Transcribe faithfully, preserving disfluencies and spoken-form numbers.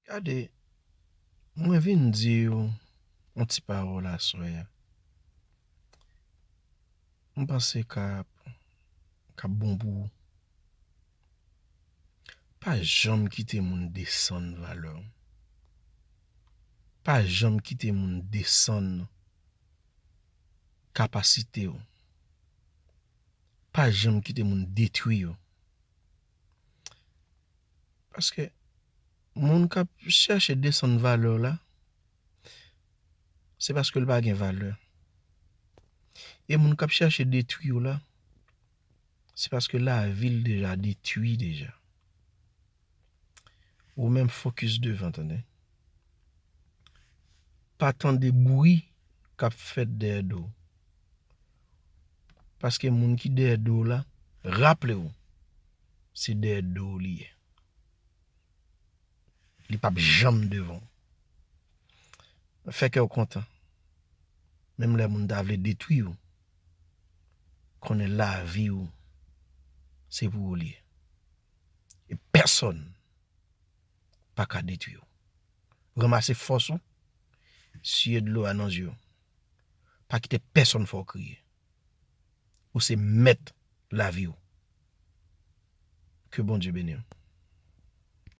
Gade, mwen vin di w yon ti pawòl aswè a. M panse k ap, k ap bon pou ou. Pa janm kite moun desann valè w. Pa janm kite moun desann kapasite w. Pa janm kite moun detwi w. Paske moun k ap chèche desann valè w la, se paske l pa gen valè. E moun k ap chèche detwi w la, se paske lavi l deja detwi deja. Ou menm fokis devan, tande. Pa tande bri k ap fèt dèyè do w. Paske moun ki dèyè do w la, raple w, se dèyè do w li ye. Li p ap janm devan w. Fè kè w kontan. Menm lè moun ta vle detwi w, konnen lavi w, se pou ou li ye. E pèsonn pa ka detwi w. Ranmase fòs ou, siye dlo a nan zye w. Pa kite pèsonn fè w kriye. Ou se mèt lavi w. Ke Bondye beni w.